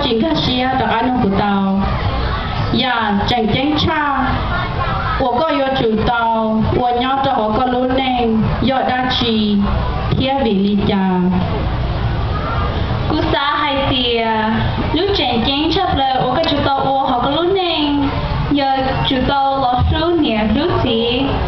Tsis nkag siab rov qab nug kuv tau, yam tseem ceeb tshaj uas koj yuav tsum tau ua nyob rau hauv koj lub neej yog dab tsi thiab vim li cas? Kuv xav hais tias lub tseem ceeb tshaj plaws uas koj tsum tau ua hauv koj lub neej yog tsum tau los hlub niam hlub txiv.